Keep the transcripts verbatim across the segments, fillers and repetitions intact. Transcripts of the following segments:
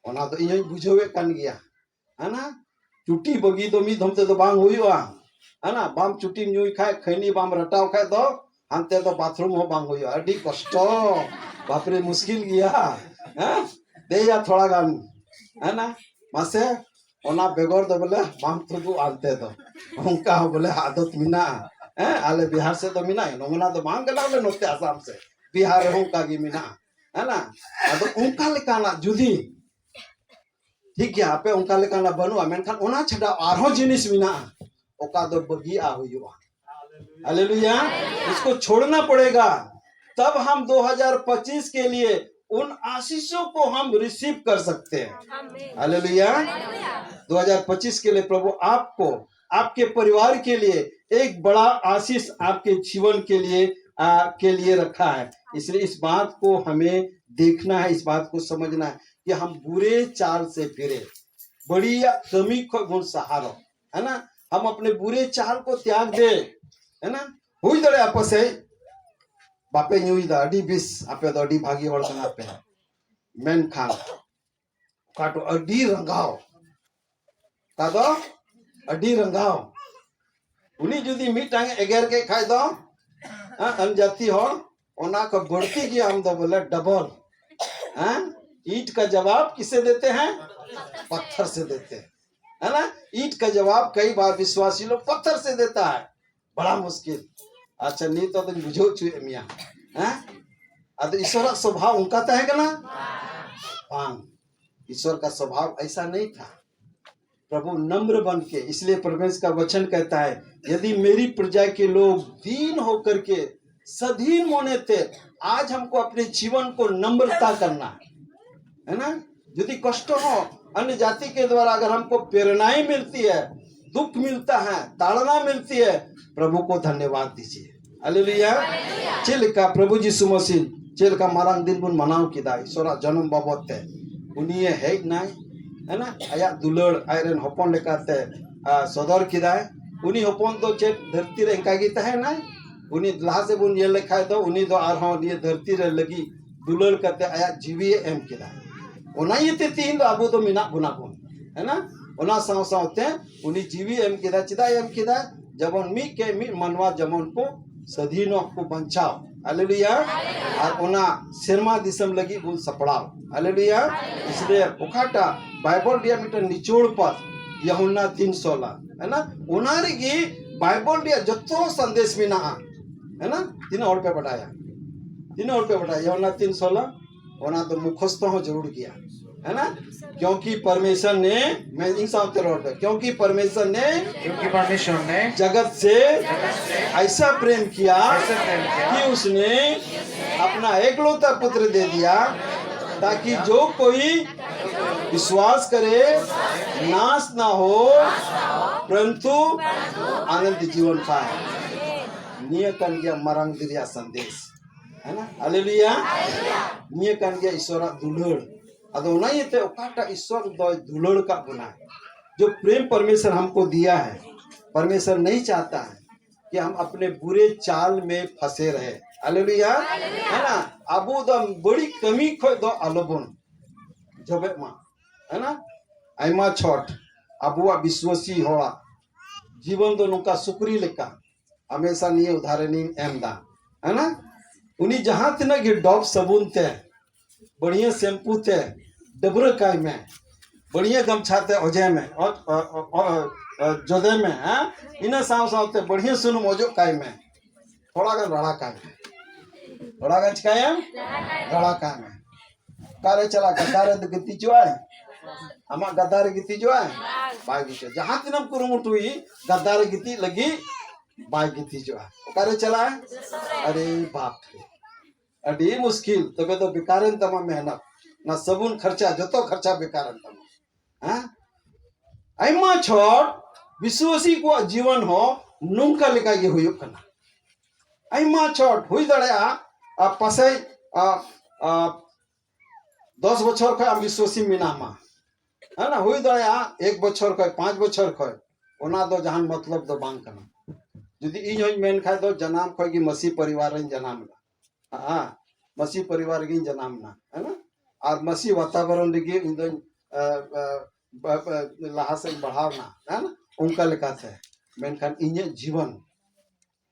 ᱚᱱᱟ ᱫᱚ ᱤᱧ ᱦᱚᱸᱧ ᱵᱩᱡᱷᱟᱹᱣᱮᱫ ᱠᱟᱱ ᱜᱮᱭᱟ᱾ ᱦᱮᱸ ᱱᱟ? ᱪᱩᱴᱤ ᱵᱟᱹᱜᱤ ᱫᱚ ᱢᱤᱫ ᱫᱷᱚᱢ ᱛᱮᱫᱚ ᱵᱟᱝ ᱦᱩᱭᱩᱜᱼᱟ᱾ ᱦᱮᱸ ᱱᱟ? ᱵᱟᱢ ᱪᱩᱴᱤᱢ ᱧᱩᱭ ᱠᱷᱟᱡ, ᱠᱷᱟᱹᱭᱱᱤ ᱵᱟᱢ ᱨᱟᱴᱟᱣ ᱠᱷᱟᱡ ᱫᱚ ᱦᱟᱱᱛᱮ ᱫᱚ ᱵᱟᱛᱷᱨᱩᱢ ᱦᱚᱸ ᱵᱟᱝ ᱦᱩᱭᱩᱜᱼᱟ᱾ ᱟᱹᱰᱤ ᱠᱚᱥᱴᱚ᱾ ᱵᱟᱯᱨᱮ, ᱢᱩᱥᱠᱤᱞ ᱜᱮᱭᱟ᱾ ᱦᱮᱸ? ᱫᱮᱭᱟ ᱛᱷᱚᱲᱟ ᱜᱟᱱ᱾ ᱦᱮᱸ ᱱᱟ? ᱢᱟᱥᱮ, ᱚᱱᱟ ᱵᱮᱜᱚᱨ ᱫᱚ ᱵᱚᱞᱮ ᱵᱟᱢ ᱛᱩᱫᱩᱜᱼᱟ ᱦᱟᱱᱛᱮ ᱫᱚ᱾ ᱚᱱᱠᱟ ᱦᱚᱸ ᱵᱚᱞᱮ ᱟᱫᱚᱛ ᱢᱮᱱᱟᱜᱼᱟ᱾ ᱦᱮᱸ, ᱟᱞᱮ ᱵᱤᱦᱟᱨ ᱥᱮᱫ ᱫᱚ ᱢᱮᱱᱟᱜᱼᱟ, ᱱᱚᱜᱼᱱᱟ ᱫᱚ ᱵᱟᱝ ᱠᱟᱱᱟ ᱵᱚᱞᱮ ᱱᱚᱛᱮ ᱟᱥᱟᱢ ᱥᱮᱫ, ᱵᱤᱦᱟᱨ ᱨᱮᱦᱚᱸ ᱚᱱᱠᱟ ᱜᱮ ᱢᱮᱱᱟᱜᱼᱟ᱾ ᱦᱮᱸ ᱱᱟ? ᱟᱫᱚ ᱚᱱᱠᱟ ᱞᱮᱠᱟᱱᱟᱜ ᱡᱩᱫᱤ, ᱴᱷᱤᱠ ᱜᱮᱭᱟ, ᱟᱯᱮ ᱚᱱᱠᱟ ᱞᱮᱠᱟᱱᱟᱜ ᱵᱟᱹᱱᱩᱜᱼᱟ, ᱢᱮᱱᱠᱷᱟᱱ ᱚᱱᱟ ᱪᱷᱟᱰᱟ ᱟᱨᱦᱚᱸ ᱡᱤᱱᱤᱥ ᱢᱮᱱᱟᱜᱼᱟ, ᱚᱠᱟ ᱫᱚ ᱵᱟᱹᱜᱤᱭᱟᱜ ᱦᱩᱭᱩᱜᱼᱟ᱾ हालेलुया। इसको छोड़ना पड़ेगा, तब हम दो हज़ार पच्चीस के लिए उन आशीषों को हम रिसीव कर सकते हैं। हालेलुया। दो हज़ार पच्चीस के लिए प्रभु आपको, आपके परिवार के लिए एक बड़ा आशीष आपके जीवन के लिए, आ, के लिए रखा है। इसलिए इस बात को हमें देखना है, इस बात को समझना है कि हम बुरे चाल से फिरे, ᱵᱟᱹᱲᱤᱡᱟᱜ ᱠᱟᱹᱢᱤ ᱠᱷᱚᱱ ᱵᱚᱱ ᱥᱟᱦᱟᱨᱚᱜ, ᱦᱮᱸ ᱱᱟ? हम अपने बुरे चाल को त्याग दे, ᱦᱮᱸ ᱱᱟ? ᱦᱩᱭ ᱫᱟᱲᱮᱭᱟᱜᱼᱟ ᱯᱟᱥᱮᱡ ᱵᱟᱯᱮ ᱧᱩᱭᱫᱟ, ᱟᱹᱰᱤ ᱵᱮᱥ, ᱟᱯᱮ ᱫᱚ ᱟᱹᱰᱤ ᱵᱷᱟᱹᱜᱤ ᱦᱚᱲ ᱠᱟᱱᱟ ᱯᱮ, ᱢᱮᱱᱠᱷᱟᱱ ᱚᱠᱟ ᱫᱚ ᱟᱹᱰᱤ ᱨᱟᱸᱜᱟᱣ, ᱚᱠᱟ ᱫᱚ ᱟᱹᱰᱤ ᱨᱟᱸᱜᱟᱣ, ᱩᱱᱤ ᱡᱩᱫᱤ ᱢᱤᱫᱴᱟᱝ ᱮ ᱮᱜᱮᱨ ᱠᱮᱫ ᱠᱷᱟᱡ ᱫᱚ, ᱦᱮᱸ, ᱟᱱᱡᱟᱛᱤ ᱦᱚᱲ, ᱚᱱᱟ ᱠᱚ ᱵᱟᱹᱲᱛᱤ ᱜᱮ ᱟᱢ ᱫᱚ ᱵᱚᱞᱮ ᱰᱚᱵᱚᱞ᱾ ᱦᱮᱸ? ईंट का जवाब किससे देते हैं? पत्थर से देते हैं, है ना? ईंट का जवाब कई बार विश्वासी लोग पत्थर से देता है। बड़ा मुश्किल। ᱟᱪᱪᱷᱟ, ᱱᱤᱛ ᱫᱚᱧ ᱵᱩᱡᱷᱟᱹᱣ ᱦᱚᱪᱚᱭᱮᱫ ᱢᱮᱭᱟ᱾ ᱦᱮᱸ? ᱟᱫᱚ ईश्वर ᱟᱜ ᱥᱚᱵᱷᱟᱣ ᱚᱱᱠᱟ ᱛᱟᱦᱮᱸ ᱠᱟᱱᱟ? ᱵᱟᱝ। ईश्वर का स्वभाव ऐसा नहीं था। प्रभु नम्र बन के, इसलिए परमेश्वर का वचन कहता है, यदि मेरी प्रजा के लोग दीन होकर के सधीन होने थे, आज हमको अपने जीवन को नम्रता करना है, है ना? यदि कष्ट हो, अन्य जाति के द्वारा अगर हमको प्रेरणाएं मिलती है, दुख मिलता है, ताड़ना मिलती है, प्रभु को धन्यवाद दीजिए। हालेलुया। ᱪᱮᱫ ᱞᱮᱠᱟ ᱯᱨᱚᱵᱷᱩ ᱡᱤᱥᱩ ᱢᱟᱥᱤ ᱪᱮᱫ ᱞᱮᱠᱟ ᱢᱟᱨᱟᱝ ᱫᱤᱱ ᱵᱚᱱ ᱢᱟᱱᱟᱣ ᱠᱮᱫᱟ ᱤᱥᱚᱨᱟᱜ ᱡᱚᱱᱚᱢ ᱵᱟᱵᱚᱫ ᱛᱮ, ᱩᱱᱤᱭᱮ ᱦᱮᱡ ᱱᱟᱭ, ᱦᱮᱸ ᱱᱟ? ᱟᱭᱟᱜ ᱫᱩᱞᱟᱹᱲ ᱟᱡᱨᱮᱱ ᱦᱚᱯᱚᱱ ᱞᱮᱠᱟᱛᱮ, ᱟ, ᱥᱚᱫᱚᱨ ᱠᱮᱫᱟᱭ᱾ ᱩᱱᱤ ᱦᱚᱯᱚᱱ ᱫᱚ ᱪᱮᱫ ᱫᱷᱟᱹᱨᱛᱤ ᱨᱮ ᱮᱱᱠᱟ ᱜᱮ ᱛᱟᱦᱮᱱᱟᱭ? ᱩᱱᱤ ᱞᱟᱦᱟ ᱥᱮᱫ ᱵᱚᱱ ᱧᱮᱞ ᱞᱮᱠᱷᱟᱡ ᱫᱚ ᱩᱱᱤ ᱫᱚ ᱟᱨᱦᱚᱸ ᱱᱤᱭᱟᱹ ᱫᱷᱟᱹᱨᱛᱤ ᱨᱮ ᱞᱟᱹᱜᱤᱫ ᱫᱩᱞᱟᱹᱲ ᱠᱟᱛᱮ ᱟᱭᱟᱜ ᱡᱤᱣᱤᱭᱮ ᱮᱢ ᱠᱮᱫᱟ᱾ ᱚᱱᱟ ᱤᱭᱟᱹᱛᱮ ᱛᱤᱦᱤᱧ ᱫᱚ ᱟᱵᱚ ᱫᱚ ᱢᱮᱱᱟᱜ ᱵᱚᱱᱟ ᱵᱚᱱ, ᱦᱮᱸ ᱱᱟ? ᱚᱱᱟ ᱥᱟᱶ ᱥᱟᱶᱛᱮ ᱩᱱᱤ ᱡᱤᱣᱤ ᱮᱢ ᱠᱮᱫᱟ᱾ ᱪᱮᱫᱟᱜ ᱮ ᱮᱢ ᱠᱮᱫᱟ? ᱡᱮᱢᱚᱱ ᱢᱤᱫ ᱠᱮ ᱢᱤᱫ ᱢᱟᱱᱣᱟ ᱡᱮᱢᱚᱱ ᱠᱚ ᱥᱟᱹᱫᱷᱤᱱᱚᱜ, ᱠᱚ ᱵᱟᱧᱪᱟᱣ᱾ ᱦᱟᱞᱮᱞᱩᱭᱟ᱾ ᱟᱨ ᱚᱱᱟ ᱥᱮᱨᱢᱟ ᱫᱤᱥᱚᱢ ᱞᱟᱹᱜᱤᱫ ᱵᱚᱱ ᱥᱟᱯᱲᱟᱣ᱾ ᱦᱟᱞᱮᱞᱩᱭᱟ᱾ ᱤᱥᱞᱤᱭᱮ ᱚᱠᱟᱴᱟᱜ ᱵᱟᱭᱵᱚᱞ ᱨᱮᱭᱟᱜ ᱢᱤᱫᱴᱮᱱ ᱱᱤᱪᱚᱲ ᱯᱟᱫ, ᱭᱚᱦᱚᱱᱱᱟ ᱛᱤᱱ ᱥᱳᱞᱟ, ᱦᱮᱸ ᱱᱟ? ᱚᱱᱟ ᱨᱮᱜᱮ ᱵᱟᱭᱵᱚᱞ ᱨᱮᱭᱟᱜ ᱡᱚᱛᱚ ᱥᱟᱸᱫᱮᱥ ᱢᱮᱱᱟᱜᱼᱟ, ᱦᱮᱸ ᱱᱟ? ᱛᱤᱱᱟᱹᱜ ᱦᱚᱲ ᱯᱮ ᱵᱟᱰᱟᱭᱟ? ᱛᱤᱱᱟᱹᱜ ᱦᱚᱲ ᱯᱮ ᱵᱟᱰᱟᱭᱟ ᱭᱚᱦᱚᱱᱱᱟ ᱛᱤᱱ ᱥᱳᱞᱟ? ᱚᱱᱟ ᱫᱚ ᱢᱩᱠᱷᱚᱥᱛᱚ ᱦᱚᱸ ᱡᱟᱹᱨᱩᱲ ᱜᱮᱭᱟ, ᱦᱮᱸ ᱱᱟ? क्योंकि परमेश्वर ने, मैं इन साथ रोड पे, क्योंकि परमेश्वर ने क्योंकि परमेश्वर ने जगत से ऐसा प्रेम किया ऐसा प्रेम किया कि उसने अपना एकलौता पुत्र दे दिया, ताकि जो कोई विश्वास करे, नाश ना हो, परंतु अनंत जीवन पाए। ᱱᱤᱭᱟᱹ ᱠᱟᱱ ᱜᱮᱭᱟ ᱢᱟᱨᱟᱝ ᱫᱤᱨᱤᱭᱟ ᱥᱟᱸᱫᱮᱥ, ᱦᱮᱸ ᱱᱟ? ᱦᱟᱞᱮᱞᱩᱭᱟ᱾ ᱱᱤᱭᱟᱹ ᱠᱟᱱ ᱜᱮᱭᱟ ᱤᱥᱚᱨᱟᱜ ᱫᱩᱞᱟᱹᱲ᱾ ᱟᱫᱚ ᱚᱱᱟ ᱤᱭᱟᱹᱛᱮ ᱚᱠᱟᱴᱟᱜ ᱤᱥᱚᱨ ᱫᱚᱭ ᱫᱩᱞᱟᱹᱲ ᱠᱟᱜ ᱵᱚᱱᱟ, जो प्रेम परमेश्वर हमको दिया है, परमेश्वर नहीं चाहता है कि हम अपने बुरे चाल में फंसे रहे। ᱦᱟᱞᱮᱞᱩᱭᱟ᱾ ᱦᱮᱸ ᱱᱟ? ᱟᱵᱚ ᱫᱚ ᱵᱟᱹᱲᱤᱡ ᱠᱟᱹᱢᱤ ᱠᱷᱚᱡ ᱫᱚ ᱟᱞᱚᱵᱚᱱ ᱡᱚᱵᱮᱜ ᱢᱟ, ᱦᱮᱸ ᱱᱟ? ᱟᱭᱢᱟ ᱪᱷᱚᱴ ᱟᱵᱚᱣᱟᱜ ᱵᱤᱥᱣᱟᱥᱤ ᱦᱚᱲᱟᱜ ᱡᱤᱵᱚᱱ ᱫᱚ ᱱᱚᱝᱠᱟ ᱥᱩᱠᱨᱤ ᱞᱮᱠᱟ, ᱦᱟᱢᱮᱥᱟ ᱱᱤᱭᱟᱹ ᱩᱫᱟᱦᱚᱨᱚᱱᱤᱧ ᱮᱢ ᱫᱟ, ᱦᱮᱸ ᱱᱟ? ᱩᱱᱤ ᱡᱟᱦᱟᱸ ᱛᱤᱱᱟᱹᱜ ᱜᱮ ᱰᱚᱵ ᱥᱟᱵᱩᱱ ᱛᱮ, ᱵᱟᱹᱲᱤᱭᱟᱹ ᱥᱮᱢᱯᱩ ᱛᱮ, ᱰᱟᱹᱵᱽᱨᱟᱹ ᱠᱟᱭ ᱢᱮ, ᱵᱟᱹᱲᱤᱭᱟᱹ ᱜᱟᱢᱪᱷᱟ ᱛᱮ ᱚᱡᱮ ᱢᱮ, ᱚ-, ᱚ-, ᱚ-, ᱚ-, ᱡᱚᱫᱮ ᱢᱮ, ᱦᱮᱸ? ᱤᱱᱟᱹ ᱥᱟᱶ ᱥᱟᱶᱛᱮ ᱵᱟᱹᱲᱤᱭᱟᱹ ᱥᱩᱱᱩᱢ ᱚᱡᱚᱜ ᱠᱟᱭ ᱢᱮ, ᱛᱷᱚᱲᱟ ᱜᱟᱱ ᱨᱟᱲᱟ ᱠᱟᱭ ᱢᱮ, ᱛᱷᱚᱲᱟ ᱜᱟᱱ ᱪᱤᱠᱟᱭᱮᱢ? ᱨᱟᱲᱟ ᱠᱟᱭ ᱢᱮ᱾ ᱚᱠᱟᱨᱮ ᱪᱟᱞᱟᱜ? ᱜᱟᱫᱟ ᱨᱮ ᱜᱤᱛᱤᱡᱚᱜᱼᱟᱭ? ᱟᱢᱟᱜ ᱜᱟᱫᱟ ᱨᱮ ᱜᱤᱛᱤᱡᱚᱜᱼᱟᱭ? ᱵᱟᱭ ᱜᱤᱛᱤᱡᱚᱜᱼᱟ᱾ ᱡᱟᱦᱟᱸ ᱛᱤᱱᱟᱹᱜ ᱮᱢ ᱠᱩᱨᱩᱢᱩᱴᱩᱭ ᱜᱟᱫᱟ ᱨᱮ ᱜᱤᱛᱤᱡ ᱞᱟᱹᱜᱤᱫ, ᱵᱟᱭ ᱜᱤᱛᱤᱡᱚᱜᱼᱟ᱾ ᱚᱠᱟᱨᱮ ᱪᱟᱞᱟᱜᱼᱟ? ᱟᱨᱮ ᱵᱟᱯ ᱨᱮ, ᱟᱹᱰᱤ ᱢᱩᱥᱠᱤᱞ᱾ ᱛᱚᱵᱮ ᱫᱚ ᱵᱮᱠᱟᱨᱮᱱ ᱛᱟᱢᱟ ᱢᱮᱦᱱᱚᱛ, ᱚᱱᱟ ᱥᱟᱵᱩᱱ ᱠᱷᱚᱨᱪᱟ, ᱡᱚᱛᱚ ᱠᱷᱚᱨᱪᱟ ᱵᱮᱠᱟᱨᱮᱱ ᱛᱟᱢᱟ᱾ ᱦᱮᱸ? ᱟᱭᱢᱟ ᱪᱷᱚᱴ ᱵᱤᱥᱣᱟᱥᱤ ᱠᱚᱣᱟᱜ ᱡᱤᱵᱚᱱ ᱦᱚᱸ ᱱᱚᱝᱠᱟ ᱞᱮᱠᱟ ᱜᱮ ᱦᱩᱭᱩᱜ ᱠᱟᱱᱟ᱾ ᱟᱭᱢᱟ ᱪᱷᱚᱴ ᱦᱩᱭ ᱫᱟᱲᱮᱭᱟᱜᱼᱟ, ᱟᱨ ᱯᱟᱥᱮᱡ, ᱟ, ᱟ, ᱫᱚᱥ ᱵᱚᱪᱷᱚᱨ ᱠᱷᱚᱱ ᱟᱢ ᱵᱤᱥᱣᱟᱥᱤ ᱢᱮᱱᱟᱢᱟ, ᱦᱮᱸ ᱱᱟ? ᱦᱩᱭ ᱫᱟᱲᱮᱭᱟᱜᱼᱟ ᱮᱠ ᱵᱚᱪᱷᱚᱨ ᱠᱷᱚᱱ, ᱯᱟᱸᱪ ᱵᱚᱪᱷᱚᱨ ᱠᱷᱚᱱ, ᱚᱱᱟ ᱫᱚ ᱡᱟᱦᱟᱱ ᱢᱚᱛᱞᱚᱵ ᱫᱚ ᱵᱟᱝ ᱠᱟᱱᱟ᱾ ᱡᱩᱫᱤ ᱤᱧ ᱦᱚᱧ ᱢᱮᱱ ᱠᱷᱟᱡ ᱫᱚ ᱡᱟᱱᱟᱢ ᱠᱷᱚᱱ ᱜᱮ ᱢᱟᱹᱥᱤ ᱯᱚᱨᱤᱵᱟᱨ ᱨᱮᱧ ᱡᱟᱱᱟᱢ ᱮᱱᱟ, ᱦᱮᱸ, ᱢᱟᱹᱥᱤ ᱯᱚᱨᱤᱵᱟᱨ ᱨᱮᱜᱮᱧ ᱡᱟᱱᱟᱢ ᱮᱱᱟ, ᱦᱮᱸ ᱱᱟ? ᱟᱨ ᱢᱟᱹᱥᱤ ᱣᱟᱛᱟᱵᱚᱨᱚᱱ ᱨᱮᱜᱮ ᱤᱧ ᱫᱚᱧ, ᱟ, ᱟ, ᱵᱟ-, ᱵᱟ-, ᱞᱟᱦᱟ ᱥᱮᱫ ᱤᱧ ᱵᱟᱲᱦᱟᱣ ᱮᱱᱟ, ᱦᱮᱸ? ᱚᱱᱠᱟ ᱞᱮᱠᱟᱛᱮ᱾ ᱢᱮᱱᱠᱷᱟᱱ ᱤᱧᱟᱹᱜ ᱡᱤᱵᱚᱱ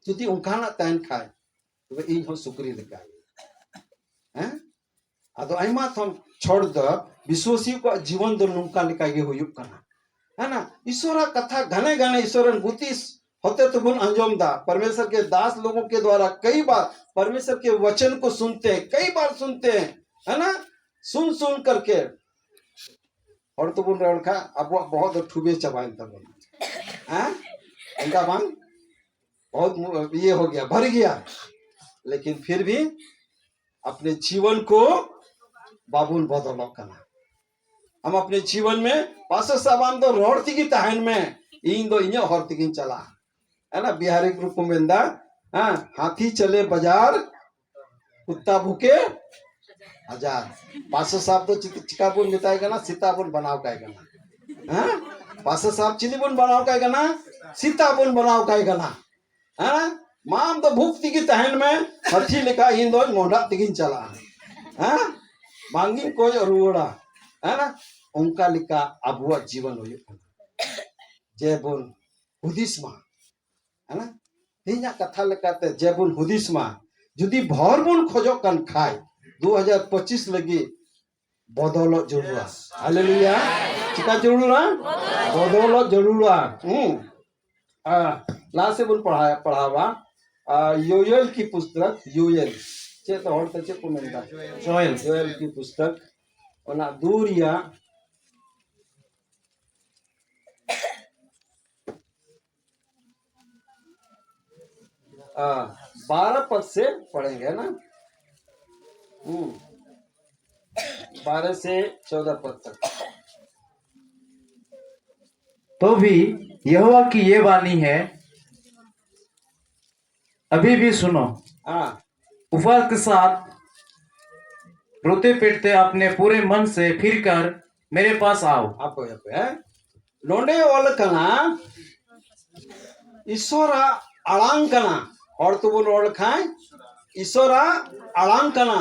ᱡᱩᱫᱤ ᱚᱱᱠᱟᱱᱟᱜ ᱛᱟᱦᱮᱱ ᱠᱷᱟᱡ, ᱛᱚᱵᱮ ᱤᱧ ᱦᱚᱸ ᱥᱩᱠᱨᱤ ᱞᱮᱠᱟ ᱜᱮ᱾ ᱦᱮᱸ? ᱟᱫᱚ ᱟᱭᱢᱟ ᱛᱷᱚᱱ ᱪᱷᱚᱲ ᱫᱚ ᱵᱤᱥᱣᱟᱹᱥᱤ ᱠᱚᱣᱟᱜ ᱡᱤᱵᱚᱱ ᱫᱚ ᱱᱚᱝᱠᱟ ᱞᱮᱠᱟ ᱜᱮ ᱦᱩᱭᱩᱜ ᱠᱟᱱᱟ᱾ ᱦᱮᱸ ᱱᱟ? ईश्वर ᱠᱟᱛᱷᱟ ᱜᱷᱟᱱᱮ ᱜᱷᱟᱱᱮ ईश्वर ᱨᱮᱱ ᱜᱩᱛᱤ ᱦᱚᱛᱮ ᱛᱮᱵᱚᱱ ᱟᱸᱡᱚᱢ ᱫᱟ, परमेश्वर के दास लोगों के द्वारा कई बार परमेश्वर के वचन को सुनते हैं, कई बार सुनते हैं, है ना? सुन सुन करके ᱦᱚᱲ ᱛᱮᱵᱚᱱ ᱨᱚᱲ ᱠᱷᱟᱱ ᱟᱵᱚᱣᱟᱜ ᱵᱚᱦᱚᱜ ᱫᱚ ᱴᱷᱩᱵᱮ ᱪᱟᱵᱟᱭᱮᱱ ᱛᱟᱵᱚᱱᱟ᱾ ᱦᱮᱸ? ᱚᱱᱠᱟ ᱵᱟᱝ? बहुत मु-, ये हो गया, भर गया। लेकिन फिर भी अपने जीवन को ᱵᱟᱵᱚᱱ ᱵᱚᱫᱚᱞᱚᱜ ᱠᱟᱱᱟ᱾ हम अपने जीवन में, ᱯᱟᱥᱮ ᱥᱟᱵᱟᱱ ᱫᱚ ᱨᱚᱲ ᱛᱮᱜᱮ ᱛᱟᱦᱮᱱ ᱢᱮ, ᱤᱧ ᱫᱚ ᱤᱧᱟᱹᱜ ᱦᱚᱨ ᱛᱮᱜᱮᱧ ᱪᱟᱞᱟᱜᱼᱟ᱾ ᱦᱮᱸ ᱱᱟ? ᱵᱤᱦᱟᱨᱤ ᱜᱨᱩᱯ ᱠᱚ ᱢᱮᱱᱫᱟ, ᱦᱮᱸ, ᱦᱟᱛᱤ ᱪᱟᱞᱮ ᱵᱟᱡᱟᱨ, ᱠᱩᱛᱛᱟ ᱵᱷᱩᱠᱮ ᱦᱟᱡᱟᱨ᱾ ᱯᱟᱥᱮ ᱥᱟᱵ ᱫᱚ ᱪᱤ-, ᱪᱤᱠᱟ ᱵᱚᱱ ᱢᱮᱛᱟᱭ ᱠᱟᱱᱟ? ᱥᱮᱛᱟ ᱵᱚᱱ ᱵᱮᱱᱟᱣ ᱠᱟᱭ ᱠᱟᱱᱟ᱾ ᱦᱮᱸ? ᱯᱟᱥᱮ ᱥᱟᱵ ᱪᱤᱞᱤ ᱵᱚᱱ ᱵᱮᱱᱟᱣ ᱠᱟᱭ ᱠᱟᱱᱟ? ᱥᱮᱛᱟ ᱵᱚᱱ ᱵᱮᱱᱟᱣ ᱠᱟᱭ ᱠᱟᱱᱟ᱾ ᱦᱮᱸ? ᱢᱟ ᱟᱢ ᱫᱚ ᱵᱷᱩᱠ ᱛᱮᱜᱮ ᱛᱟᱦᱮᱱ ᱢᱮ, ᱦᱟᱹᱛᱤ ᱞᱮᱠᱟ ᱤᱧ ᱫᱚᱧ ᱢᱚᱸᱰᱷᱟᱜ ᱛᱮᱜᱮᱧ ᱪᱟᱞᱟᱜᱼᱟ᱾ ᱦᱮᱸ? ᱵᱟᱝᱜᱤᱧ ᱠᱚᱭᱚᱜ ᱨᱩᱣᱟᱹᱲᱟ᱾ ᱦᱮᱸ? ᱚᱱᱠᱟ ᱞᱮᱠᱟ ᱟᱵᱚᱣᱟᱜ ᱡᱤᱵᱚᱱ ᱦᱩᱭᱩᱜ ᱠᱟᱱᱟ᱾ ᱡᱮ ᱵᱚᱱ ᱦᱩᱫᱤᱥ ᱢᱟ᱾ ᱦᱮᱸ? ᱛᱮᱦᱮᱧᱟᱜ ᱠᱟᱛᱷᱟ ᱞᱮᱠᱟᱛᱮ ᱡᱮ ᱵᱚᱱ ᱦᱩᱫᱤᱥ ᱢᱟ, ᱡᱩᱫᱤ ᱵᱷᱚᱨ ᱵᱚᱱ ᱠᱷᱚᱡᱚᱜ ᱠᱟᱱ ᱠᱷᱟᱡ, ᱫᱩ ᱦᱟᱡᱟᱨ ᱯᱚᱸᱪᱤᱥ ᱞᱟᱹᱜᱤᱫ ᱵᱚᱫᱚᱞᱚᱜ ᱡᱟᱹᱨᱩᱲᱟ᱾ ᱦᱟᱞᱮᱞᱩᱭᱟ᱾ ᱪᱤᱠᱟ ᱡᱟᱹᱨᱩᱲᱟ? ᱵᱚᱫᱚᱞᱚᱜ ᱡᱟᱹᱨᱩᱲᱟ᱾ ᱦᱩᱸ᱾ ᱟᱨ ᱞᱟᱦᱟ ᱥᱮᱫ ᱵᱚᱱ ᱯᱟᱲᱦᱟᱣ, ᱯᱟᱲᱦᱟᱣᱟ᱾ ᱟᱨ ᱭᱳᱭᱮᱞ ᱠᱤ ᱯᱩᱥᱛᱚᱠ, ᱭᱳᱭᱮᱞ᱾ ᱪᱮᱫ ᱦᱚᱲ ᱛᱮ ᱪᱮᱫ ᱠᱚ ᱢᱮᱱᱫᱟ? ᱡᱳᱭᱮᱞ᱾ ᱡᱳᱭᱮᱞ ᱠᱤ ᱯᱩᱥᱛᱚᱠ᱾ ᱚᱱᱟ ᱫᱩ ᱨᱮᱭᱟᱜ आ, बारह पद से पढ़ेंगे, है ना? हम्म, बारह से चौदह पद तक। तो भी यहोवा की ये वाणी है, अभी भी सुनो। हाँ। उपवास के साथ रोते पीटते अपने पूरे मन से फिर कर मेरे पास आओ। ᱦᱟᱯᱮ, ᱦᱟᱯᱮ, ᱦᱮᱸ? ᱱᱚᱰᱮ ᱚᱞ ᱠᱟᱱᱟ, ᱤᱥᱚᱨᱟᱜ ᱟᱲᱟᱝ ᱠᱟᱱᱟ᱾ ᱦᱚᱲ ᱛᱮᱵᱚᱱ ᱨᱚᱲ ᱞᱮᱠᱷᱟᱱ, ᱤᱥᱚᱨᱟᱜ ᱟᱲᱟᱝ ᱠᱟᱱᱟ᱾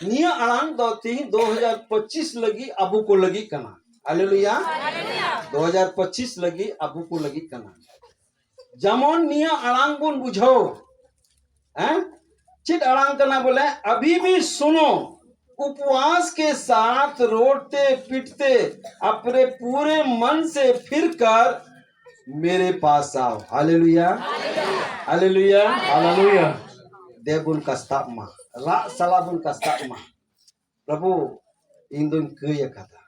ᱱᱤᱭᱟᱹ ᱟᱲᱟᱝ ᱫᱚ ᱛᱤᱦᱤᱧ ᱫᱩ ᱦᱟᱡᱟᱨ ᱯᱚᱸᱪᱤᱥ ᱞᱟᱹᱜᱤᱫ ᱟᱵᱚ ᱠᱚ ᱞᱟᱹᱜᱤᱫ ᱠᱟᱱᱟ᱾ ᱦᱟᱞᱮᱞᱩᱭᱟ᱾ ᱫᱩ ᱦᱟᱡᱟᱨ ᱯᱚᱸᱪᱤᱥ ᱞᱟᱹᱜᱤᱫ ᱟᱵᱚ ᱠᱚ ᱞᱟᱹᱜᱤᱫ ᱠᱟᱱᱟ᱾ ᱡᱮᱢᱚᱱ ᱱᱤᱭᱟᱹ ᱟᱲᱟᱝ ᱵᱚᱱ ᱵᱩᱡᱷᱟᱹᱣ, ᱦᱮᱸ? ᱪᱮᱫ ᱟᱲᱟᱝ ᱠᱟᱱᱟ ᱵᱚᱞᱮ? ᱟᱵᱷᱤ ᱵᱷᱤ ᱥᱩᱱᱳ, ᱩᱯᱣᱟᱥ ᱠᱮ ᱥᱟᱛᱷ ᱨᱳᱰᱛᱮ ᱯᱤᱴᱛᱮ ᱟᱯᱱᱮ ᱯᱩᱨᱮ ᱢᱚᱱ ᱥᱮ ᱯᱷᱤᱨ ᱠᱟᱨ ᱢᱮᱨᱮ ᱯᱟᱥ ᱟᱣ᱾ ᱦᱟᱞᱮᱞᱩᱭᱟ᱾ ᱦᱟᱞᱮᱞᱩᱭᱟ᱾ ᱦᱟᱞᱮᱞᱩᱭᱟ᱾ ᱫᱮ ᱵᱚᱱ ᱠᱟᱥᱛᱟᱜ ᱢᱟ, ᱨᱟᱜ ᱥᱟᱞᱟ ᱵᱚᱱ ᱠᱟᱥᱛᱟᱜ ᱢᱟ, ᱯᱨᱚᱵᱷᱩ, ᱤᱧ ᱫᱚᱧ ᱠᱟᱹᱭ ᱟᱠᱟᱫᱟ᱾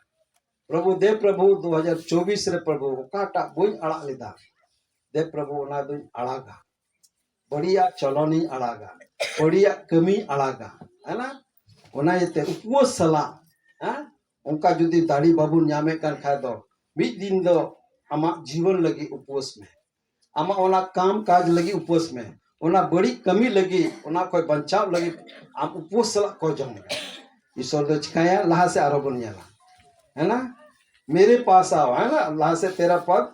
ᱯᱨᱚᱵᱷᱩ, ᱫᱮ ᱯᱨᱚᱵᱷᱩ, ᱫᱩ ᱦᱟᱡᱟᱨ ᱪᱚᱵᱵᱤᱥ ᱨᱮ ᱯᱨᱚᱵᱷᱩ, ᱚᱠᱟᱴᱟᱜ ᱵᱟᱹᱧ ᱟᱲᱟᱜ ᱞᱮᱫᱟ, ᱫᱮ ᱯᱨᱚᱵᱷᱩ, ᱚᱱᱟ ᱫᱚᱧ ᱟᱲᱟᱜᱟ᱾ ᱵᱟᱹᱲᱤᱡᱟᱜ ᱪᱚᱞᱚᱱᱤᱧ ᱟᱲᱟᱜᱟ, ᱵᱟᱹᱲᱤᱡᱟᱜ ᱠᱟᱹᱢᱤᱧ ᱟᱲᱟᱜᱟ, ᱦᱮᱸ ᱱᱟ? ᱚᱱᱟ ᱤᱭᱟᱹᱛᱮ ᱩᱯᱟᱹᱥ ᱥᱟᱞᱟᱜ, ᱦᱮᱸ, ᱚᱱᱠᱟ ᱡᱩᱫᱤ ᱫᱟᱲᱮ ᱵᱟᱵᱚᱱ ᱧᱟᱢᱮᱫ ᱠᱟᱱ ᱠᱷᱟᱡ ᱫᱚ, ᱢᱤᱫ ᱫᱤᱱ ᱫᱚ ᱟᱢᱟᱜ ᱡᱤᱵᱚᱱ ᱞᱟᱹᱜᱤᱫ ᱩᱯᱟᱹᱥ ᱢᱮ, ᱟᱢᱟᱜ ᱚᱱᱟ ᱠᱟᱢ ᱠᱟᱡᱽ ᱞᱟᱹᱜᱤᱫ ᱩᱯᱟᱹᱥ ᱢᱮ, ᱚᱱᱟ ᱵᱟᱹᱲᱤᱡ ᱠᱟᱹᱢᱤ ᱞᱟᱹᱜᱤᱫ, ᱚᱱᱟ ᱠᱷᱚᱱ ᱵᱟᱧᱪᱟᱣ ᱞᱟᱹᱜᱤᱫ ᱟᱢ ᱩᱯᱟᱹᱥ ᱥᱟᱞᱟᱜ ᱠᱚ ᱡᱚᱢ ᱢᱮ᱾ ᱤᱥᱚᱨ ᱫᱚ ᱪᱤᱠᱟᱹᱭᱟ? ᱞᱟᱦᱟ ᱥᱮᱫ ᱟᱨᱚ ᱵᱚᱱ ᱧᱮᱞᱟ, ᱦᱮᱸ ᱱᱟ? ᱢᱮᱨᱮ ᱯᱟᱥ ᱟᱣ, ᱦᱮᱸ ᱱᱟ? ᱞᱟᱦᱟ ᱥᱮᱫ ᱛᱮᱨᱟ ᱯᱚᱫ᱾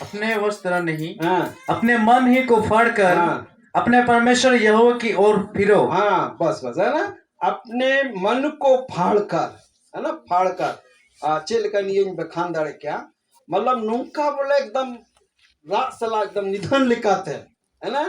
अपने वश तरह नहीं, ᱦᱮᱸ, अपने मन ही को फाड़कर ᱦᱮᱸ, अपने परमेश्वर यहोवा की ओर फिरो। ᱦᱮᱸ, ᱵᱟᱥ, ᱵᱟᱥ, ᱦᱮᱸ ᱱᱟ? अपने मन को फाड़कर, ᱦᱮᱸ ᱱᱟ? फाड़कर᱾ ᱟᱨ ᱪᱮᱫ ᱞᱮᱠᱟ ᱱᱤᱭᱟᱹᱧ ᱵᱟᱠᱷᱟᱱ ᱫᱟᱲᱮ ᱠᱮᱭᱟ, ᱢᱚᱛᱞᱚᱵ ᱱᱚᱝᱠᱟ ᱵᱚᱞᱮ ᱮᱠᱫᱚᱢ ᱨᱟᱜ ᱥᱟᱞᱟᱜ ᱮᱠᱫᱚᱢ ᱱᱤᱫᱷᱟᱹᱱ ᱞᱮᱠᱟᱛᱮ, ᱦᱮᱸ ᱱᱟ?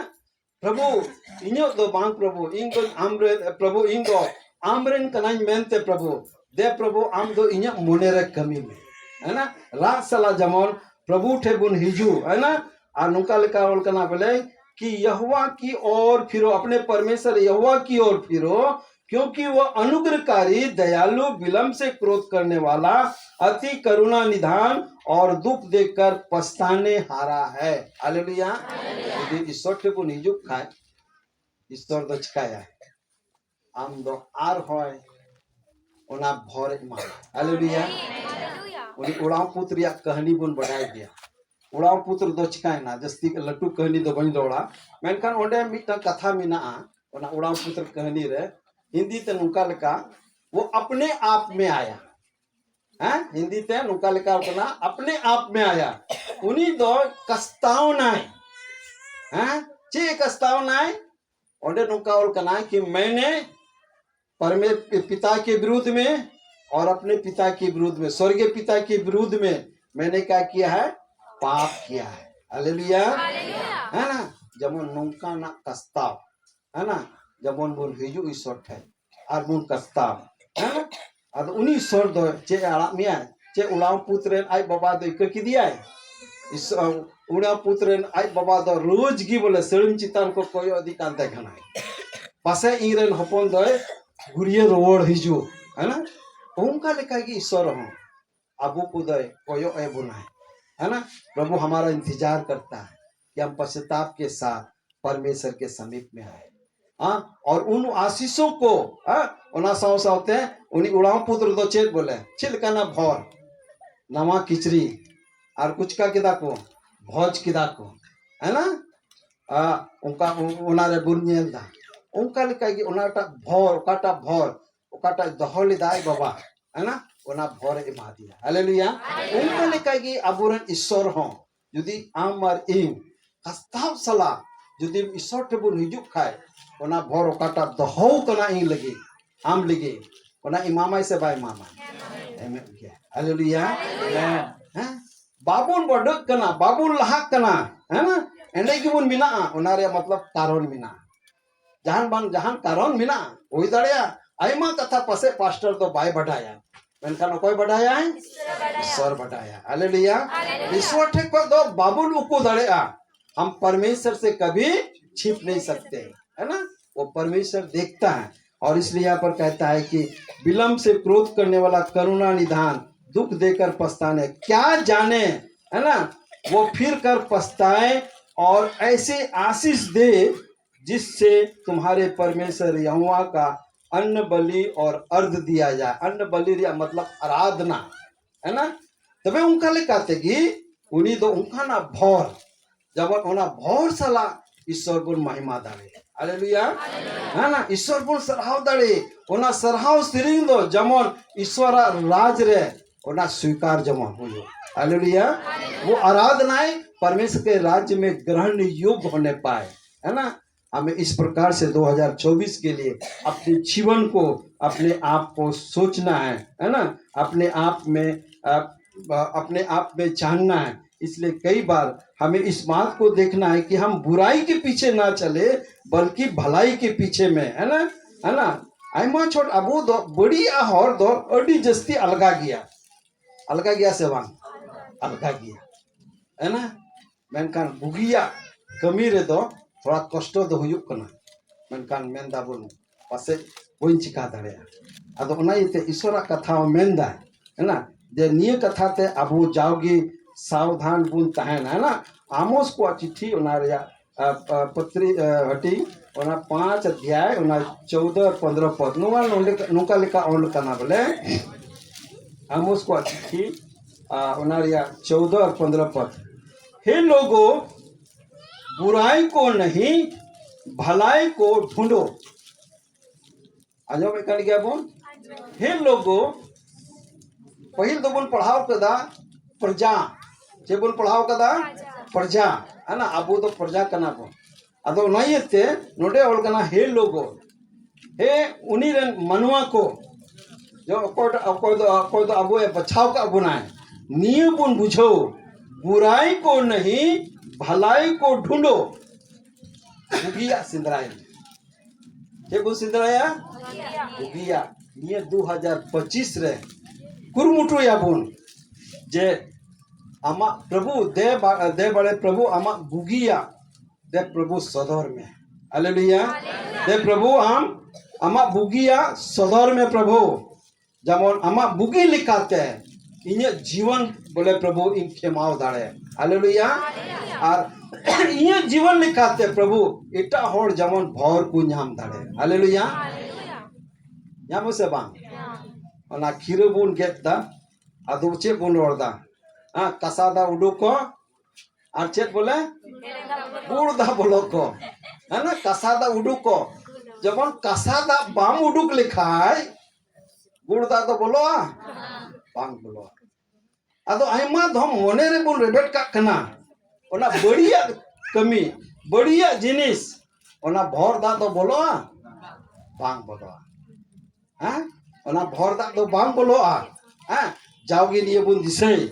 ᱯᱨᱚᱵᱷᱩ, ᱤᱧᱟᱹᱜ ᱫᱚ ᱵᱟᱝ ᱯᱨᱚᱵᱷᱩ, ᱤᱧ ᱫᱚ ᱟᱢᱨᱮᱱ, ᱯᱨᱚᱵᱷᱩ, ᱤᱧ ᱫᱚ ᱟᱢᱨᱮᱱ ᱠᱟᱱᱟᱧ ᱢᱮᱱᱛᱮ ᱯᱨᱚᱵᱷᱩ, ᱫᱮ ᱯᱨᱚᱵᱷᱩ, ᱟᱢ ᱫᱚ ᱤᱧᱟᱹᱜ ᱢᱚᱱᱮ ᱨᱮ ᱠᱟᱹᱢᱤ ᱢᱮ, ᱦᱮᱸ ᱱᱟ? ᱨᱟᱜ ᱥᱟᱞᱟᱜ ᱡᱮᱢᱚᱱ ᱯᱨᱚᱵᱷᱩ ᱴᱷᱮᱱ ᱵᱚᱱ ᱦᱤᱡᱩᱜ, ᱦᱮᱸ ᱱᱟ? ᱟᱨ ᱱᱚᱝᱠᱟ ᱞᱮᱠᱟ ᱚᱞ ᱠᱟᱱᱟ ᱵᱚᱞᱮ, कि यहोवा की ओर फिरो, अपने परमेश्वर यहोवा की ओर फिरो, क्योंकि वह अनुग्रहकारी, दयालु, विलंब से क्रोध करने वाला, अति करुणा निधान और दुख देखकर पछताने हारा है। हालेलुया। ᱡᱩᱫᱤ ᱤᱥᱚᱨ ᱴᱷᱮᱱ ᱵᱚᱱ ᱦᱤᱡᱩᱜ ᱠᱷᱟᱡ, ᱤᱥᱚᱨ ᱫᱚ ᱪᱤᱠᱟᱭᱟᱭ? ᱟᱢ ᱫᱚ ᱟᱨᱦᱚᱸᱭ ᱚᱱᱟ ᱵᱷᱚᱨ ᱮᱢᱟᱢᱟ᱾ ᱦᱟᱞᱮᱞᱩᱭᱟ᱾ ᱩᱱᱤ ᱩᱲᱟᱣ ᱯᱩᱛ ᱨᱮᱭᱟᱜ ᱠᱟᱹᱦᱱᱤ ᱵᱚᱱ ᱵᱟᱰᱟᱭ ᱜᱮᱭᱟ᱾ ᱩᱲᱟᱣ ᱯᱩᱛ ᱨᱮᱫᱚ ᱪᱤᱠᱟᱭᱮᱱᱟ? ᱡᱟᱹᱥᱛᱤ ᱞᱟᱹᱴᱩ ᱠᱟᱹᱦᱱᱤ ᱫᱚ ᱵᱟᱹᱧ ᱨᱚᱲᱟ, ᱢᱮᱱᱠᱷᱟᱱ ᱚᱸᱰᱮ ᱢᱤᱫᱴᱟᱝ ᱠᱟᱛᱷᱟ ᱢᱮᱱᱟᱜᱼᱟ, ᱚᱱᱟ ᱩᱲᱟᱣ ᱯᱩᱛ ᱨᱮ ᱠᱟᱹᱦᱱᱤ ᱨᱮ, ᱦᱤᱱᱫᱤ ᱛᱮ ᱱᱚᱝᱠᱟ ᱞᱮᱠᱟ, वो अपने आप में आया। ᱦᱮᱸ, ᱦᱤᱱᱫᱤ ᱛᱮ ᱱᱚᱝᱠᱟ ᱞᱮᱠᱟ ᱠᱟᱱᱟ, अपने आप में आया। ᱩᱱᱤ ᱫᱚ ᱠᱟᱥᱛᱟᱣᱱᱟᱭ᱾ ᱦᱮᱸ, ᱪᱮᱫ ᱠᱟᱥᱛᱟᱣᱱᱟᱭ? ᱚᱸᱰᱮ ᱱᱚᱝᱠᱟ ᱚᱞ ᱠᱟᱱᱟ ᱠᱤ, मैंने परमे पिता के विरुद्ध में और अपने पिता के विरुद्ध में, स्वर्गीय पिता के विरुद्ध में मैंने क्या किया है? पाप किया है। हालेलुया। है ना? ᱡᱮᱢᱚᱱ ᱱᱚᱝᱠᱟᱱᱟᱜ ᱠᱟᱥᱛᱟᱣ, ᱦᱮᱸ ᱱᱟ? ᱡᱮᱢᱚᱱ ᱵᱚᱱ ᱦᱤᱡᱩᱜ ᱤᱥᱚᱨ ᱴᱷᱮᱱ ᱟᱨ ᱵᱚᱱ ᱠᱟᱥᱛᱟᱣ, ᱦᱮᱸ? ᱟᱫᱚ ᱩᱱᱤ ᱤᱥᱚᱨ ᱫᱚ ᱪᱮᱫ ᱮ ᱟᱲᱟᱜ ᱢᱮᱭᱟ? ᱪᱮᱫ ᱩᱲᱟᱣ ᱯᱩᱛ ᱨᱮᱱ ᱟᱡ ᱵᱟᱵᱟ ᱫᱚ ᱤᱠᱟᱹ ᱠᱮᱫᱮᱭᱟᱭ? ᱤᱥ-, ᱩᱲᱟᱣ ᱯᱩᱛ ᱨᱮᱱ ᱟᱡ ᱵᱟᱵᱟ ᱫᱚ ᱨᱳᱡᱽ ᱜᱮ ᱵᱚᱞᱮ ᱥᱟᱹᱲᱤᱢ ᱪᱮᱛᱟᱱ ᱠᱚ ᱠᱚᱭᱚᱜ ᱤᱫᱤ ᱠᱟᱱ ᱛᱟᱦᱮᱸ ᱠᱟᱱᱟᱭ, ᱯᱟᱥᱮᱡ ᱤᱧ ᱨᱮᱱ ᱦᱚᱯᱚᱱ ᱫᱚᱭ ᱜᱩᱨᱤᱭᱟᱹ ᱨᱩᱣᱟᱹᱲ ᱦᱤᱡᱩᱜ, ᱦᱮᱸ ᱱᱟ? ᱚᱱᱠᱟ ᱞᱮᱠᱟ ᱜᱮ ᱤᱥᱚᱨ ᱦᱚᱸ ᱟᱵᱚ ᱠᱚ ᱫᱚᱭ ᱠᱚᱭᱚᱜ ᱮ ᱵᱚᱱᱟᱭ, ᱦᱮᱸ ᱱᱟ? प्रभु हमारा इंतजार करता है कि हम पश्चाताप के साथ परमेश्वर के समीप में आए। हाँ, और उन आशीषों को, हाँ, ᱚᱱᱟ ᱥᱟᱶ ᱥᱟᱶᱛᱮ ᱩᱱᱤ ᱩᱲᱟᱣ ᱯᱩᱛ ᱨᱮᱫᱚ ᱪᱮᱫ ᱵᱚᱞᱮ, ᱪᱮᱫ ᱞᱮᱠᱟᱱᱟ ᱵᱷᱚᱨ, ᱱᱟᱣᱟ ᱠᱤᱪᱨᱤᱡ, ᱟᱨ ᱠᱚ ᱪᱤᱠᱟ ᱠᱮᱫᱟ ᱠᱚ, ᱵᱷᱚᱡᱽ ᱠᱮᱫᱟ ᱠᱚ, ᱦᱮᱸ ᱱᱟ? ᱟ, ᱚᱱᱠᱟ ᱚᱱᱟ ᱨᱮ ᱵᱚᱱ ᱧᱮᱞ ᱫᱟ, ᱚᱱᱠᱟ ᱞᱮᱠᱟ ᱜᱮ ᱚᱱᱟᱴᱟᱜ ᱵᱷᱚᱨ, ᱚᱠᱟᱴᱟᱜ ᱵᱷᱚᱨ, ᱚᱠᱟᱴᱟᱜ ᱫᱚᱦᱚ ᱞᱮᱫᱟ ᱟᱡ ᱵᱟᱵᱟ, ᱦᱮᱸ ᱱᱟ? ᱚᱱᱟ ᱵᱷᱚᱨ ᱮ ᱮᱢᱟ ᱫᱮᱭᱟ᱾ ᱦᱟᱞᱮᱞᱩᱭᱟ᱾ ᱚᱱᱠᱟ ᱞᱮᱠᱟ ᱜᱮ ᱟᱵᱚᱨᱮᱱ ᱤᱥᱚᱨ ᱦᱚᱸ ᱡᱩᱫᱤ ᱟᱢ ᱟᱨ ᱤᱧ ᱠᱟᱥᱛᱟᱣ ᱥᱟᱞᱟᱜ ᱡᱩᱫᱤ ᱤᱥᱚᱨ ᱴᱷᱮᱱ ᱵᱚᱱ ᱦᱤᱡᱩᱜ ᱠᱷᱟᱡ, ᱚᱱᱟ ᱵᱷᱚᱨ ᱚᱠᱟᱴᱟᱜ ᱫᱚᱦᱚ ᱠᱟᱱᱟ ᱤᱧ ᱞᱟᱹᱜᱤᱫ, ᱟᱢ ᱞᱟᱹᱜᱤᱫ, ᱚᱱᱟ ᱮᱢᱟᱢᱟᱭ ᱥᱮ ᱵᱟᱭ ᱮᱢᱟᱢᱟ? ᱮᱢᱮᱫ ᱜᱮᱭᱟ᱾ ᱦᱟᱞᱮᱞᱩᱭᱟ᱾ ᱦᱮᱸ᱾ ᱵᱟᱵᱚᱱ ᱵᱟᱰᱟᱹᱜ ᱠᱟᱱᱟ, ᱵᱟᱵᱚᱱ ᱞᱟᱦᱟᱜ ᱠᱟᱱᱟ, ᱦᱮᱸ ᱱᱟ? ᱮᱸᱰᱮ ᱜᱮᱵᱚᱱ ᱢᱮᱱᱟᱜᱼᱟ, ᱚᱱᱟ ᱨᱮᱭᱟᱜ ᱢᱚᱛᱞᱚᱵ ᱠᱟᱨᱚᱱ ᱢᱮᱱᱟᱜᱼᱟ᱾ ᱡᱟᱦᱟᱱ ᱵᱟᱝ ᱡᱟᱦᱟᱱ ᱠᱟᱨᱚᱱ ᱢᱮᱱᱟᱜᱼᱟ, ᱦᱩᱭ ᱫᱟᱲᱮᱭᱟᱜᱼᱟ ᱟᱭᱢᱟ ᱠᱟᱛᱷᱟ ᱯᱟᱥᱮᱡ ᱯᱟᱥᱴᱚᱨ ᱫᱚ ᱵᱟᱭ ᱵᱟᱰᱟᱭᱟ, ᱢᱮᱱᱠᱷᱟᱱ ᱚᱠᱚᱭ ᱵᱟᱰᱟᱭᱟᱭ? ᱤᱥᱚᱨ ᱵᱟᱰᱟᱭᱟ᱾ ᱦᱟᱞᱮᱞᱩᱭᱟ᱾ ᱤᱥᱚᱨ ᱴᱷᱮᱱ ᱠᱷᱚᱱ ᱫᱚ ᱵᱟᱵᱚᱱ ᱩᱠᱩ ᱫᱟᱲᱮᱭᱟᱜᱼᱟ, हम परमेश्वर से कभी छिप नहीं सकते, है ना? वो परमेश्वर देखता है। और इसलिए यहाँ पर कहता है कि विलंब से क्रोध करने वाला करुणा निधान दुख देकर पछताने, क्या जाने, है ना, वो फिर कर पछताए और ऐसे आशीष दे जिससे तुम्हारे परमेश्वर यहोवा का अन्न बलि और अर्घ दिया जाए। अन्न बलि ᱨᱮᱭᱟᱜ ᱢᱚᱛᱞᱚᱵ ᱟᱨᱟᱫᱷᱱᱟ, ᱦᱮᱸ ᱱᱟ? ᱛᱚᱵᱮ ᱚᱱᱠᱟ ᱞᱮᱠᱟ ᱛᱮᱜᱮ ᱩᱱᱤ ᱫᱚ ᱚᱱᱠᱟᱱᱟᱜ ᱵᱷᱚᱨ, ᱡᱮᱢᱚᱱ ᱚᱱᱟ ᱵᱷᱚᱨ ᱥᱟᱞᱟᱜ ᱤᱥᱚᱨ ᱵᱚᱱ ᱢᱚᱦᱤᱢᱟ ᱫᱟᱲᱮ᱾ ᱦᱟᱞᱮᱞᱩᱭᱟ᱾ ᱦᱮᱸ ᱱᱟ? ᱤᱥᱚᱨ ᱵᱚᱱ ᱥᱟᱨᱦᱟᱣ ᱫᱟᱲᱮ᱾ ᱚᱱᱟ ᱥᱟᱨᱦᱟᱣ ᱥᱮᱨᱮᱧ ᱫᱚ ᱡᱮᱢᱚᱱ ᱤᱥᱚᱨᱟᱜ ᱨᱟᱡᱽ ᱨᱮ ᱚᱱᱟ ᱥᱣᱤᱠᱟᱨ ᱡᱮᱢᱚᱱ ᱦᱩᱭᱩᱜ᱾ हालेलुया। वो आराधनाएं परमेश्वर के राज्य में ग्रहण योग्य होने पाए, है ना? हमें इस प्रकार से दो हज़ार चौबीस के लिए अपने जीवन को, अपने आप को सोचना है, है ना? अपने आप में, अ, अपने आप में जानना है। इसलिए कई बार हमें इस बात को देखना है कि हम बुराई के पीछे ना चले, बल्कि भलाई के पीछे में, है ना? है ना? ᱟᱭᱢᱟ ᱪᱷᱚᱴ ᱟᱵᱚ ᱫᱚ ᱵᱟᱹᱲᱤᱡᱟᱜ ᱦᱚᱨ ᱫᱚ ᱟᱹᱰᱤ ᱡᱟᱹᱥᱛᱤ ᱟᱞᱜᱟ ᱜᱮᱭᱟ᱾ ᱟᱞᱜᱟ ᱜᱮᱭᱟ ᱥᱮ ᱵᱟᱝ? ᱟᱞᱜᱟ ᱜᱮᱭᱟ, ᱦᱮᱸ ᱱᱟ? ᱢᱮᱱᱠᱷᱟᱱ ᱵᱩᱜᱤᱭᱟᱜ ᱠᱟᱹᱢᱤ ᱨᱮᱫᱚ ᱛᱷᱚᱲᱟ ᱠᱚᱥᱴᱚ ᱫᱚ ᱦᱩᱭᱩᱜ ᱠᱟᱱᱟ᱾ ᱢᱮᱱᱠᱷᱟᱱ ᱢᱮᱱ ᱫᱟᱵᱚᱱ, ᱯᱟᱥᱮᱡ ᱵᱟᱹᱧ ᱪᱤᱠᱟ ᱫᱟᱲᱮᱭᱟᱜᱼᱟ᱾ ᱟᱫᱚ ᱚᱱᱟ ᱤᱭᱟᱹᱛᱮ ᱤᱥᱚᱨᱟᱜ ᱠᱟᱛᱷᱟ ᱦᱚᱸ ᱢᱮᱱᱫᱟ, ᱦᱮᱸ ᱱᱟ? ᱡᱮ ᱱᱤᱭᱟᱹ ᱠᱟᱛᱷᱟ ᱛᱮ ᱟᱵᱚ ᱡᱟᱣᱜᱮ ᱥᱟᱵᱫᱷᱟᱱ ᱵᱚᱱ ᱛᱟᱦᱮᱱᱟ, ᱦᱮᱸ ᱱᱟ? ᱟᱢᱳᱥ ᱠᱚᱣᱟᱜ ᱪᱤᱴᱷᱤ, ᱚᱱᱟ ᱨᱮᱭᱟᱜ ᱟᱨ, ᱟᱨ, ᱯᱟᱹᱛᱨᱤ, ᱟᱨ, ᱦᱟᱹᱴᱤᱧ, ᱚᱱᱟ ᱯᱟᱸᱪ ᱚᱫᱷᱭᱟᱭ, ᱚᱱᱟ ᱪᱳᱣᱫᱚ ᱟᱨ ᱯᱚᱱᱫᱽᱨᱚ ᱯᱚᱫ, ᱱᱚᱣᱟ ᱱᱚᱰᱮ, ᱱᱚᱝᱠᱟ ᱞᱮᱠᱟ ᱚᱞ ᱠᱟᱱᱟ ᱵᱚᱞᱮ, ᱟᱢᱳᱥ ᱠᱚᱣᱟᱜ ᱪᱤᱴᱷᱤ, ᱟᱨ, ᱚᱱᱟ ᱨᱮᱭᱟᱜ ᱪᱳᱣᱫᱚ ᱟᱨ ᱯᱚᱱᱫᱽᱨᱚ ᱯᱚᱫ, ᱦᱮ ᱞᱳᱜᱳ, ᱵᱩᱨᱟᱭ ᱠᱳ ᱱᱟᱦᱤ, ᱵᱷᱟᱞᱟᱭ ᱠᱳ ᱰᱷᱩᱸᱰᱳ᱾ ᱟᱸᱡᱚᱢᱮᱫ ᱠᱟᱱ ᱜᱮᱭᱟ ᱵᱚᱱ? ᱦᱮ ᱞᱳᱜᱳ, ᱯᱟᱹᱦᱤᱞ ᱫᱚᱵᱚᱱ ᱯᱟᱲᱦᱟᱣ ᱠᱟᱫᱟ ᱯᱨᱚᱡᱟ᱾ ᱪᱮᱫ ᱵᱚᱱ ᱯᱟᱲᱦᱟᱣ ᱠᱟᱫᱟ? ᱯᱨᱚᱡᱟ᱾ ᱦᱮᱸ ᱱᱟ? ᱟᱵᱚ ᱫᱚ ᱯᱨᱚᱡᱟ ᱠᱟᱱᱟ ᱵᱚᱱ᱾ ᱟᱫᱚ ᱚᱱᱟ ᱤᱭᱟᱹᱛᱮ ᱱᱚᱰᱮ ᱚᱞ ᱠᱟᱱᱟ, ᱦᱮ ᱞᱳᱜᱳ, ᱦᱮ ᱩᱱᱤ ᱨᱮᱱ ᱢᱟᱱᱣᱟ ᱠᱚ, ᱡᱮ ᱚᱠᱚᱭ ᱫᱚ, ᱚᱠᱚᱭ ᱫᱚ, ᱚᱠᱚᱭ ᱫᱚ ᱟᱵᱚᱭ ᱵᱟᱪᱷᱟᱣ ᱠᱟᱜ ᱵᱚᱱᱟᱭ, ᱱᱤᱭᱟᱹ ᱵᱚᱱ ᱵᱩᱡᱷᱟᱹᱣ, ᱵᱩᱨᱟᱭ ᱠᱚ ᱱᱟᱦᱤ, ᱵᱷᱟᱞᱟᱭ ᱠᱚ ᱰᱷᱩᱸᱰᱳ, ᱵᱩᱜᱤᱭᱟᱜ ᱥᱮᱸᱫᱽᱨᱟᱭ ᱢᱮ᱾ ᱪᱮᱫ ᱵᱚᱱ ᱥᱮᱸᱫᱽᱨᱟᱭᱟ? ᱵᱩᱜᱤᱭᱟᱜ᱾ ᱱᱤᱭᱟᱹ ᱫᱩ ᱦᱟᱡᱟᱨ ᱯᱚᱸᱪᱤᱥ ᱨᱮ ᱠᱩᱨᱩᱢᱩᱴᱩᱭᱟᱵᱚᱱ ᱡᱮ ᱟᱢᱟᱜ ᱯᱨᱚᱵᱷᱩ, ᱫᱮ ᱵᱟ-, ᱫᱮ ᱵᱟᱲᱮ ᱯᱨᱚᱵᱷᱩ, ᱟᱢᱟᱜ ᱵᱩᱜᱤᱭᱟᱜ ᱫᱮ ᱯᱨᱚᱵᱷᱩ ᱥᱚᱫᱚᱨ ᱢᱮ᱾ ᱦᱟᱞᱮᱞᱩᱭᱟ᱾ ᱫᱮ ᱯᱨᱚᱵᱷᱩ, ᱟᱢ ᱟᱢᱟᱜ ᱵᱩᱜᱤᱭᱟᱜ ᱥᱚᱫᱚᱨ ᱢᱮ ᱯᱨᱚᱵᱷᱩ᱾ ᱡᱮᱢᱚᱱ ᱟᱢᱟᱜ ᱵᱩᱜᱤ ᱞᱮᱠᱟᱛᱮ ᱤᱧᱟᱹᱜ ᱡᱤᱵᱚᱱ ᱵᱚᱞᱮ ᱯᱨᱚᱵᱷᱩ ᱤᱧ ᱠᱷᱮᱢᱟᱣ ᱫᱟᱲᱮ᱾ ᱦᱟᱞᱮᱞᱩᱭᱟ᱾ ᱟᱨ ᱤᱧᱟᱹᱜ ᱡᱤᱵᱚᱱ ᱞᱮᱠᱟᱛᱮ ᱯᱨᱚᱵᱷᱩ ᱮᱴᱟᱜ ᱦᱚᱲ ᱡᱮᱢᱚᱱ ᱵᱷᱚᱨ ᱠᱚ ᱧᱟᱢ ᱫᱟᱲᱮ᱾ ᱦᱟᱞᱮᱞᱩᱭᱟ᱾ ᱧᱟᱢ ᱥᱮ ᱵᱟᱝ? ᱚᱱᱟ ᱠᱷᱤᱨᱟᱹ ᱵᱚᱱ ᱜᱮᱫ ᱫᱟ, ᱟᱫᱚ ᱪᱮᱫ ᱵᱚᱱ ᱨᱚᱲ ᱫᱟ? ᱦᱮᱸ, ᱠᱟᱥᱟ ᱫᱟ ᱩᱰᱩᱠ ᱠᱚ, ᱟᱨ ᱪᱮᱫ ᱵᱚᱞᱮ? ᱜᱩᱲ ᱫᱟ ᱵᱚᱞᱚ ᱠᱚ᱾ ᱦᱮᱸ ᱱᱟ, ᱠᱟᱥᱟ ᱫᱟ ᱩᱰᱩᱠ ᱠᱚ᱾ ᱡᱮᱢᱚᱱ ᱠᱟᱥᱟ ᱫᱟ ᱵᱟᱢ ᱩᱰᱩᱠ ᱞᱮᱠᱷᱟᱡ ᱜᱩᱲ ᱫᱟ ᱫᱚ ᱵᱚᱞᱚᱜᱼᱟ? ᱵᱟᱝ ᱵᱚᱞᱚᱜᱼᱟ᱾ ᱟᱫᱚ ᱟᱭᱢᱟ ᱫᱷᱚᱢ ᱢᱚᱱᱮ ᱨᱮᱵᱚᱱ ᱨᱮᱵᱮᱫ ᱠᱟᱜ ᱠᱟᱱᱟ, ᱚᱱᱟ ᱵᱟᱹᱲᱤᱡᱟᱜ ᱠᱟᱹᱢᱤ, ᱵᱟᱹᱲᱤᱡᱟᱜ ᱡᱤᱱᱤᱥ, ᱚᱱᱟ ᱵᱷᱚᱨ ᱫᱟᱜ ᱫᱚ ᱵᱚᱞᱚᱜᱼᱟ? ᱵᱟᱝ ᱵᱚᱞᱚᱜᱼᱟ᱾ ᱦᱮᱸ? ᱚᱱᱟ ᱵᱷᱚᱨ ᱫᱟᱜ ᱫᱚ ᱵᱟᱝ ᱵᱚᱞᱚᱜᱼᱟ᱾ ᱦᱮᱸ? ᱡᱟᱣᱜᱮ ᱱᱤᱭᱟᱹ ᱵᱚᱱ ᱫᱤᱥᱟᱹᱭ,